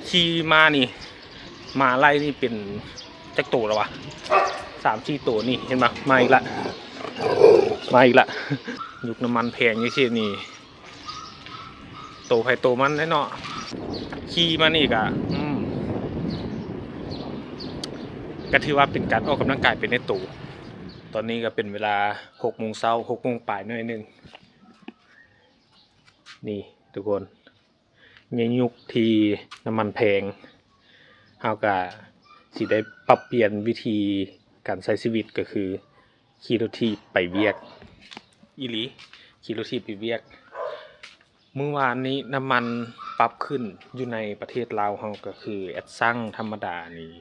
ຂີ່ມານີ້ ມາໄລ່ນີ້ເປັນຈັກໂຕແລ້ວວະ ສາມສີ່ໂຕນີ້ ເຫັນບໍ່ ມາອີກລະ ມາອີກລະ. ຍຸກນ້ຳມັນແພງຈັ່ງຊີ້ນີ້ ໂຕໃຜໂຕມັນແຫຼະເນາະ. ຂີ່ມານີ້ກະ ອືມ ກະຖືວ່າເປັນການອອກກຳລັງກາຍໄປໃນໂຕ. ຕອນນີ້ກະເປັນເວລາຫົກໂມງເຊົ້າ ຫົກໂມງປາຍໜ້ອຍໜຶ່ງ. ນີ້ທຸກຄົນ ໃນຍຸກທີ່ນ້ຳມັນແພງ ເຮົາກະຊິໄດ້ປັບປ່ຽນວິທີການໃຊ້ຊີວິດ ກະຄືຂີ່ລົດຖີບໄປວຽກ ອີ່ຫຼີ ຂີ່ລົດຖີບໄປວຽກ. ມື້ວານນີ້ນ້ຳມັນປັບຂຶ້ນຢູ່ໃນປະເທດລາວເຮົາ ກະຄືແອັດຊັງທຳມະດານີ້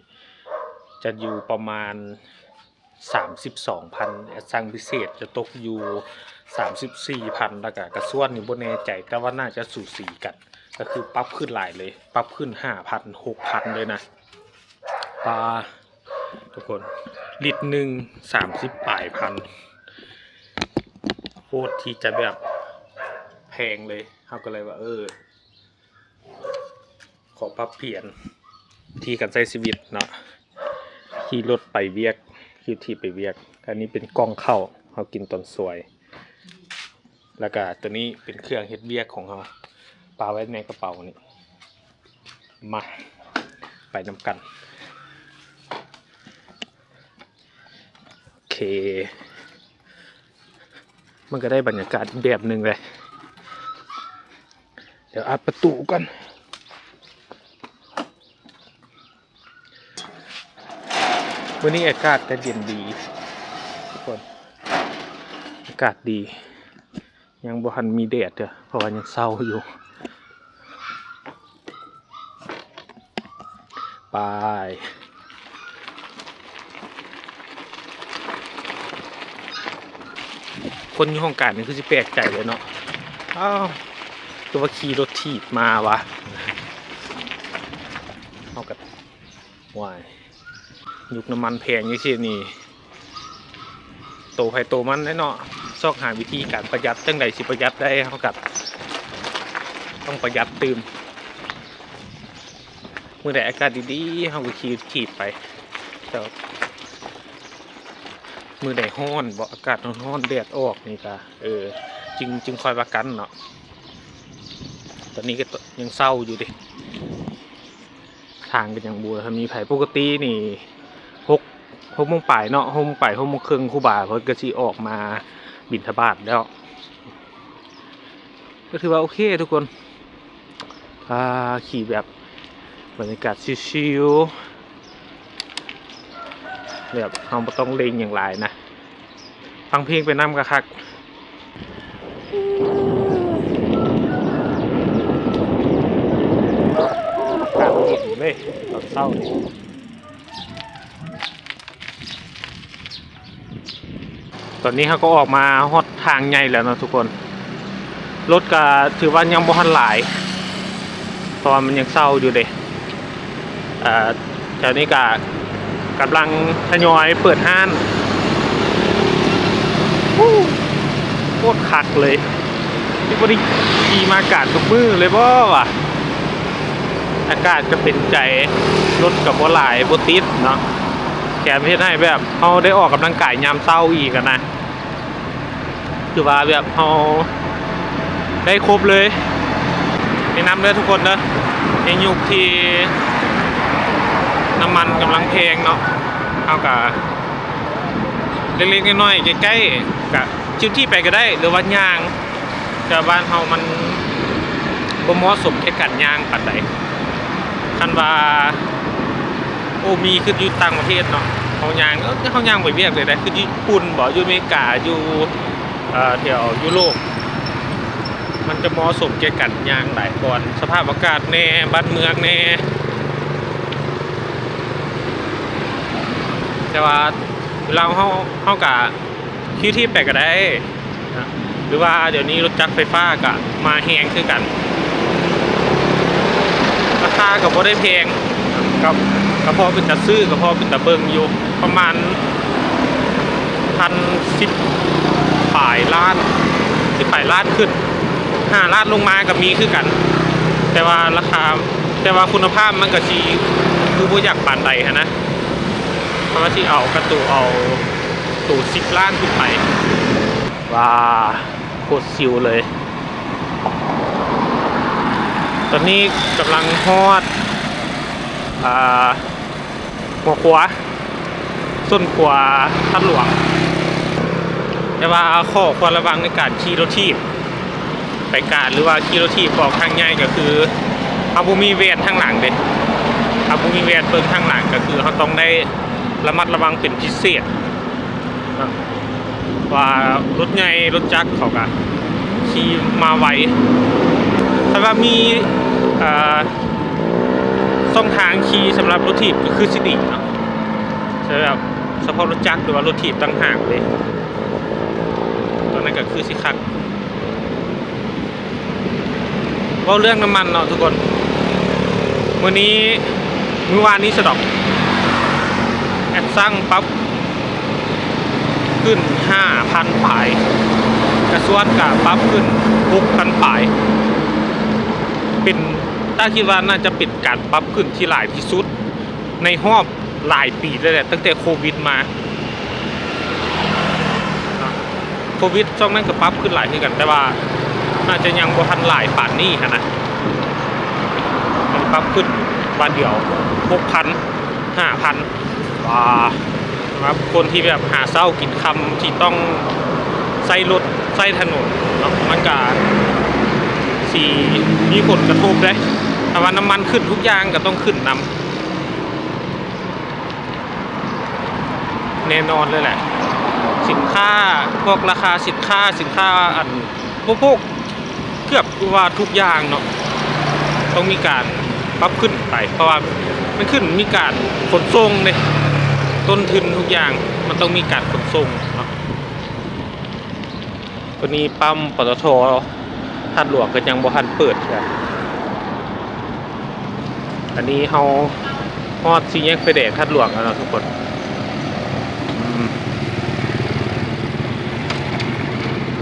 ຈະຢູ່ປະມານ ສາມສິບສອງພັນ ແອັດຊັງພິເສດຈະຕົກຢູ່ສາມສິບສີ່ພັນ ແລ້ວກະກະຊວນນີ້ບໍ່ແນ່ໃຈ ແຕ່ວ່າໜ້າຈະສູສີກັນ ກະຄືປັບຂຶ້ນຫຼາຍເລີຍ ປັບຂຶ້ນຫ້າພັນ ຫົກພັນເລີຍນະ. ປາ ທຸກຄົນ ລິດໜຶ່ງສາມສິບປາຍພັນ ໂຄດທີ່ຈະແບບແພງເລີຍ. ເຮົາກະເລີຍວ່າ ເອີ ຂໍປັບປ່ຽນວິທີການໃຊ້ຊີວິດເນາະ ຂີ່ລົດໄປວຽກ ຂີ່ຖີບໄປວຽກ. ອັນນີ້ເປັນກ່ອງເຂົ້າ ເຮົາກິນຕອນສວຍ ແລ້ວກະໂຕນີ້ເປັນເຄື່ອງເຮັດວຽກຂອງເຮົາ ປະໄວ້ໃນກະເປົານີ້. ມາ ໄປນຳກັນ. ໂອເຄ ມັນກະໄດ້ບັນຍາກາດອີກແບບໜຶ່ງເລີຍ. ດຽວອັດປະຕູກ່ອນ. ມື້ນີ້ອາກາດກະເຢັນດີທຸກຄົນ ອາກາດດີ ຍັງບໍ່ທັນມີແດດເທື່ອ ເພາະວ່າຍັງເຊົ້າຢູ່. ໄປ ຄົນຢູ່ຫ້ອງການນີ້ຄືຊິແປກໃຈເລີຍເນາະ ອ້າວ ຄືວ່າຂີ່ລົດຖີບມາວະ. ເຮົາກະ ວ້າຍ ຍຸກນ້ຳມັນແພງຈັ່ງຊີ້ນີ້ ໂຕໃຜໂຕມັນແຫຼະເນາະ ຊອກຫາວິທີການປະຢັດ ຈັ່ງໃດຊິປະຢັດໄດ້ ເຮົາກະຕ້ອງປະຢັດຕື່ມ. ມື້ໃດອາກາດດີໆ ເຮົາກະຂີ່ຖີບໄປ ແຕ່ມື້ໃດຮ້ອນເບາະ ອາກາດຮ້ອນໆ ແດດອອກນີ້ກະ ເອີ ຈຶ່ງ ຈຶ່ງຄ່ອຍວ່າກັນເນາະ. ຕອນນີ້ກະຍັງເຊົ້າຢູ່ເດ. ທາງກະຍັງບໍ່ທັນມີໃຜ ປົກກະຕິນີ້ຫົກ ຫົກໂມງປາຍເນາະ ຫົກໂມງປາຍ ຫົກໂມງເຄິ່ງ ຄູບາເພິ່ນກະຊິອອກມາບິນທະບາດແລ້ວ. ກະຖືວ່າໂອເຄທຸກຄົນ ອ່າ ຂີ່ແບບບັນຍາກາດຊິວໆ ແບບເຮົາບໍ່ຕ້ອງເລັ່ງຫຍັງຫຼາຍນະ. ຟັງເພງໄປນຳກະຄັກ. ອາກາດເຢັນເລີຍຕອນເຊົ້ານີ້. ຕອນນີ້ເຮົາກະອອກມາຮອດທາງໃຫຍ່ແລ້ວເນາະທຸກຄົນ. ລົດກະຖືວ່າຍັງບໍ່ທັນຫຼາຍ ເພາະວ່າມັນຍັງເຊົ້າຢູ່ເດ. ເອີ ແຖວນີ້ກະກຳລັງທະຍອຍເປີດຮ້ານ. ໂຄດຄັກເລີຍ ນີ້ບໍ່ໄດ້ຂີ່ມາການທຸກມື້ເລີຍບໍ່ວະ. ອາກາດກະເປັນໃຈ ລົດກະບໍ່ຫຼາຍ ບໍ່ຕິດເນາະ ແຖມເຮັດໃຫ້ແບບເຮົາໄດ້ອອກກຳລັງກາຍຍາມເຊົ້າອີກຫັ້ນນະ. ຄືວ່າແບບເຮົາໄດ້ຄົບເລີຍ. ແນະນຳເດີທຸກຄົນເດີ ໃນຍຸກທີ່ນ້ຳມັນກຳລັງແພງເນາະ ເຮົາກະເລັກໆ ນ້ອຍໆ ໃກ້ໆ ກະຂີ່ຖີບໄປກະໄດ້ ຫຼືວ່າຍ່າງ ແຕ່ບ້ານເຮົາມັນບໍ່ເໝາະສົມແກ່ການຍ່າງປານໃດ. ຄັນວ່າ ໂອ້ ມີຄືຢູ່ຕ່າງປະເທດເນາະ ເຮົາຍ່າງ ເອີ ເຮົາຍ່າງໄປວຽກເລີຍໄດ໋ ຄືຢູ່ຍີ່ປຸ່ນບໍ ຢູ່ອາເມລິກາ ຢູ່ ເອີ ແຖວຢູໂຣບ ມັນຈະເໝາະສົມແກ່ການຍ່າງຫຼາຍກ່ອນ ສະພາບອາກາດແດ່ ບ້ານເມືອງແດ່. ແຕ່ວ່າລາວເຮົາ ເຮົາກະຂີ່ຖີບໄປກະໄດ້ ນະ ຫຼືວ່າດຽວນີ້ລົດຈັກໄຟຟ້າກະມາແຮງຄືກັນ. ລາຄາກະບໍ່ໄດ້ແພງ ກະ ກະພໍເປັນຕາຊື້ ກະພໍເປັນຕາເບິ່ງຢູ່ ປະມານພັນສິບປາຍລ້ານ ສິບປາຍລ້ານຂຶ້ນ ຫ້າລ້ານລົງມາກະມີຄືກັນ. ແຕ່ວ່າລາຄາ ແຕ່ວ່າຄຸນນະພາບມັນກໍຊິຄືບໍ່ຢາກປານໃດຫັ້ນນະ ເພາະວ່າຊິເອົາກະໂຕ ເອົາໂຕສິບລ້ານຂຶ້ນໄປ. ວ້າ ໂຄດຊິວເລີຍ. ຕອນນີ້ກຳລັງຮອດ ອ່າ ຫົວຂົວ ສົ້ນຂົວທາດຫຼວງ. ແຕ່ວ່າຂໍ້ຄວນລະວັງໃນການຂີ່ລົດຖີບໄປການ ຫຼືວ່າຂີ່ລົດຖີບອອກທາງໃຫຍ່ ກໍຄືເຮົາບໍ່ມີແວ່ນທາງຫຼັງເດ້ ເຮົາບໍ່ມີແວ່ນເບິ່ງທາງຫຼັງ ກໍຄືເຮົາຕ້ອງໄດ້ລະມັດລະວັງເປັນພິເສດ. ວ່າລົດໃຫຍ່ລົດຈັກເຂົາກະຂີ່ມາໄວ. ຖ້າວ່າມີ ເອີ ຊ່ອງທາງຂີ່ສຳລັບລົດຖີບກໍຄືຊິດີເນາະ ສຳລັບສະເພາະລົດຈັກ ຫຼືວ່າລົດຖີບຕ່າງຫາກເດ້ ຕອນນັ້ນກໍຄືຊິຄັກ. ເວົ້າເລື່ອງນ້ຳມັນເນາະທຸກຄົນ ມື້ນີ້ ມື້ວານນີ້ຊະດອກ ແອັດຊັງປັບຂຶ້ນຫ້າພັນປາຍ ກະຊວນກະປັບຂຶ້ນຫົກພັນປາຍ ເປັນ ຕ້າຄິດວ່າໜ້າຈະເປັນການປັບຂຶ້ນທີ່ຫຼາຍທີ່ສຸດໃນຮອບ ຫຼາຍປີແລ້ວແຫຼະ ຕັ້ງແຕ່ໂຄວິດມາ. ໂຄວິດຊ່ວງນັ້ນກໍປັບຂຶ້ນຫຼາຍຄືກັນ ແຕ່ວ່າໜ້າຈະຍັງບໍ່ທັນຫຼາຍປານນີ້ຫັ້ນນະ ຍັງປັບຂຶ້ນບາດດຽວຫົກພັນ ຫ້າພັນ. ວ່າ ສຳລັບຄົນທີ່ແບບຫາເຊົ້າກິນຄ່ຳ ທີ່ຕ້ອງໃຊ້ລົດໃຊ້ຖະໜົນເນາະ ມັນກະຊິມີຜົນກະທົບເດ້ ຖ້າວ່ານ້ຳມັນຂຶ້ນ ທຸກຢ່າງກໍຕ້ອງຂຶ້ນນຳ. ແນ່ນອນເລີຍແຫຼະ ສິນຄ້າ ພວກລາຄາສິນຄ້າ ສິນຄ້າອັນອຸປະໂພກ ເກືອບວ່າທຸກຢ່າງເນາະ ຕ້ອງມີການປັບຂຶ້ນໄປ ເພາະວ່າມັນຂຶ້ນ ມີການຂົນສົ່ງເດ້ ຕົ້ນທຶນທຸກຢ່າງມັນຕ້ອງມີການຂົນສົ່ງເນາະ. ຕອນນີ້ປ້ຳ ປຕທ ທາດຫຼວງກໍຍັງບໍ່ທັນເປີດເທື່ອ. ອັນນີ້ເຮົາຮອດສີ່ແຍກໄຟແດງທາດຫຼວງແລ້ວເນາະທຸກຄົນ. ອືມ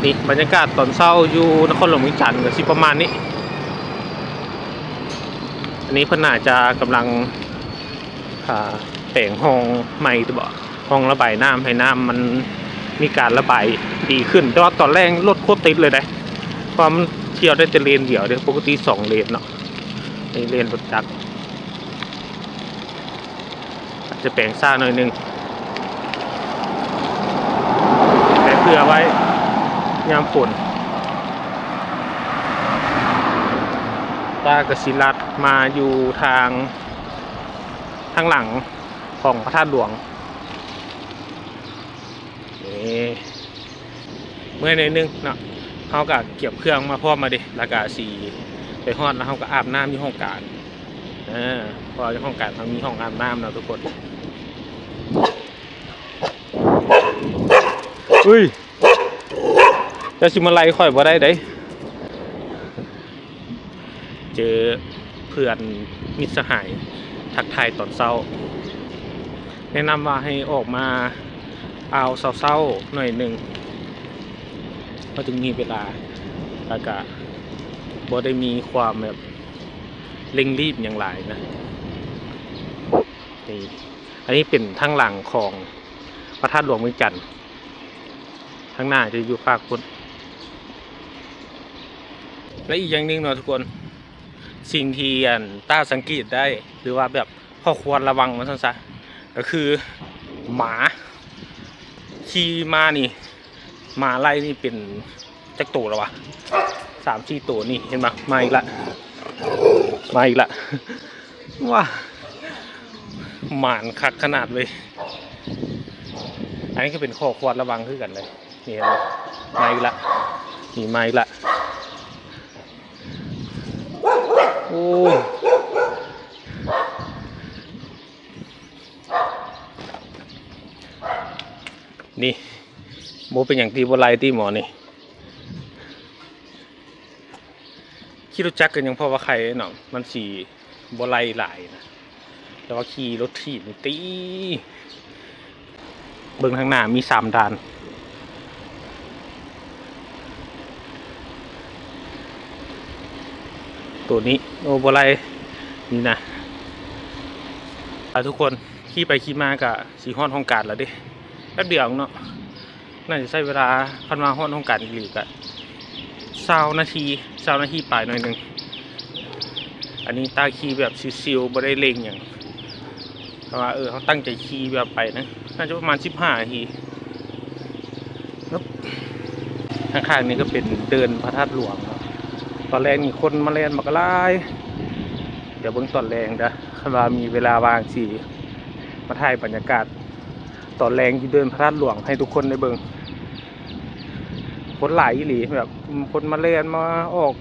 ນີ້ບັນຍາກາດຕອນເຊົ້າຢູ່ນະຄອນຫຼວງວຽງຈັນກໍຊິປະມານນີ້. ອັນນີ້ເພິ່ນໜ້າຈະກຳລັງ ອ່າ ແປງຮ່ອງໃໝ່ຕິບໍ ຮ່ອງລະບາຍນ້ຳ ໃຫ້ນ້ຳມັນມີການລະບາຍດີຂຶ້ນ. ແຕ່ວ່າຕອນແລງລົດໂຄດຕິດເລີຍເດ້ ເພາະວ່າມັນທ່ຽວໄດ້ແຕ່ເລນດຽວເດ້ ປົກກະຕິສອງເລນເນາະ. ນີ້ເລນລົດຈັກ ອາດຈະແປງຊ້າໜ້ອຍໜຶ່ງ ແຕ່ເພື່ອໄວ້ຍາມຝົນ. ຕາກະຊິລັດມາຢູ່ທາງ ທາງຫຼັງຂອງພະທາດຫຼວງ. ນີ້ ເມື່ອຍໜ້ອຍໜຶ່ງເນາະ ເຮົາກະກຽມເຄື່ອງມາພ້ອມແລ້ວເດ້ ແລ້ວກະຊິໄປຮອດ ແລ້ວເຮົາກະອາບນ້ຳຢູ່ຫ້ອງການ. ເອີ ເພາະວ່າຢູ່ຫ້ອງການເຮົາມີຫ້ອງອາບນ້ຳເນາະທຸກຄົນ. ອຸ້ຍ ເຈົ້າຊິມາໄລ່ຂ້ອຍບໍ່ໄດ້ເດ້. ເຈີເພື່ອນມິດສະຫາຍທັກທາຍຕອນເຊົ້າ. ແນະນຳວ່າໃຫ້ອອກມາອ່າວເຊົ້າໆໜ້ອຍໜຶ່ງ ເຮົາຈຶ່ງມີເວລາ ແລ້ວກະບໍ່ໄດ້ມີຄວາມແບບເລັ່ງລີບຫຍັງຫຼາຍນະ. ນີ້ ອັນນີ້ເປັນທາງຫຼັງຂອງພະທາດຫຼວງວຽງຈັນ. ທາງໜ້າຈະຢູ່ຟາກພຸ້ນ. ແລະ ອີກຢ່າງໜຶ່ງເນາະທຸກຄົນ ສິ່ງທີ່ ອັນ ຕ້າສັງເກດໄດ້ ຫຼືວ່າແບບຂໍ້ຄວນລະວັງວ່າຊັ້ນຊະ ກໍຄືໝາຂີ່ມານີ້ ໝາໄລ່ນີ້ເປັນຈັກໂຕແລ້ວວະ? ສາມສີ່ໂຕນີ້ ເຫັນບໍ່? ມາອີກລະ ມາອີກລະ. ວ້າ ໝານຄັກຂະໜາດເລີຍ. ອັນນີ້ກໍເປັນຂໍ້ຄວນລະວັງຄືກັນເລີຍ. ນີ້ເຫັນບໍ່? ມາອີກລະ ນີ້ມາອີກລະ. ໂອ້ ນີ້ ບໍ່ເປັນຫຍັງຕິ ບໍ່ໄລ່ຕິໝໍນີ້. ຂີ່ລົດຈັກກໍຍັງພໍວ່າໄຄເນາະ ມັນຊິບໍ່ໄລ່ຫຼາຍນະ ແຕ່ວ່າຂີ່ລົດຖີບນີ້ຕິ ເບິ່ງທາງໜ້າມີສາມດ່ານ. ໂຕນີ້ ໂອ້ ບໍ່ໄລ່ ນີ້ນະ ອ່າ ທຸກຄົນ ຂີ່ໄປຂີ່ມາກະຊິຮອດຫ້ອງການແລ້ວເດ້ ແປັບດຽວເນາະ ໜ້າຈະໃຊ້ເວລາ ຄັນວ່າຮອດຫ້ອງການອີ່ຫຼີກະຊາວນາທີ ຊາວນາທີປາຍໜ້ອຍໜຶ່ງ. ອັນນີ້ຕາຂີ່ແບບຊິວໆ ບໍ່ໄດ້ເລັ່ງຫຍັງ ແຕ່ວ່າ ເອີ ເຮົາຕັ້ງໃຈຂີ່ແບບໄປນະ ໜ້າຈະປະມານສິບຫ້ານາທີ. ຂ້າງໆນີ້ກໍເປັນເດີ່ນພະທາດຫຼວງເນາະ ຕອນແລງນີ້ຄົນມາແລ່ນບັກຫຼາຍ. ດຽວເບິ່ງຕອນແລງເດີ້ ຄັນວ່າມີເວລາວ່າງຊິມາຖ່າຍບັນຍາກາດຕອນແລງຢູ່ເດີ່ນພະທາດຫຼວງໃຫ້ທຸກຄົນໄດ້ເບິ່ງ. ຄົນຫຼາຍອີ່ຫຼີ ແບບຄົນມາແລ່ນ ມາອອກ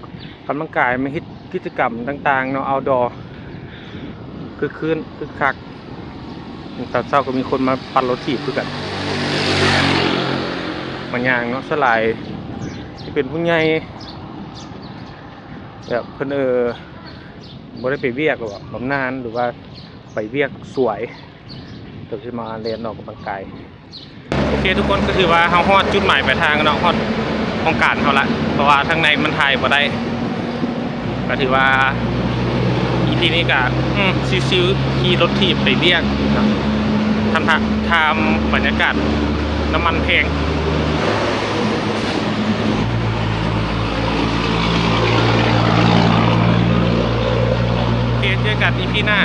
ກຳລັງກາຍ ມາເຮັດກິດຈະກຳຕ່າງໆເນາະ outdoor ຄຶກຄື້ນຄຶກຄັກ. ຕອນເຊົ້າກໍມີຄົນມາປັ່ນລົດຖີບຄືກັນ ມາຍ່າງເນາະ ສ່ວນຫຼາຍຊິເປັນຜູ້ໃຫຍ່ ແບບເພິ່ນ ເອີ ບໍ່ໄດ້ໄປວຽກ ຫຼືວ່າບຳນານ ຫຼືວ່າໄປວຽກສວຍ ກໍຊິມາແລ່ນອອກກຳລັງກາຍ. ໂອເຄ ທຸກຄົນ ກໍຖືວ່າເຮົາຮອດຈຸດໝາຍປາຍທາງແລ້ວເນາະ ຮອດຫ້ອງການເຮົາລະ ເພາະວ່າທາງໃນມັນຖ່າຍບໍ່ໄດ້. ກໍຖືວ່າ ອີພີ ນີ້ກໍ ອືມ ຊິວໆ ຂີ່ລົດຖີບໄປວຽກເນາະ ທຳ ທາມບັນຍາກາດນ້ຳມັນແພງ. ໂອເຄ ເຈີກັນອີພີໜ້າ.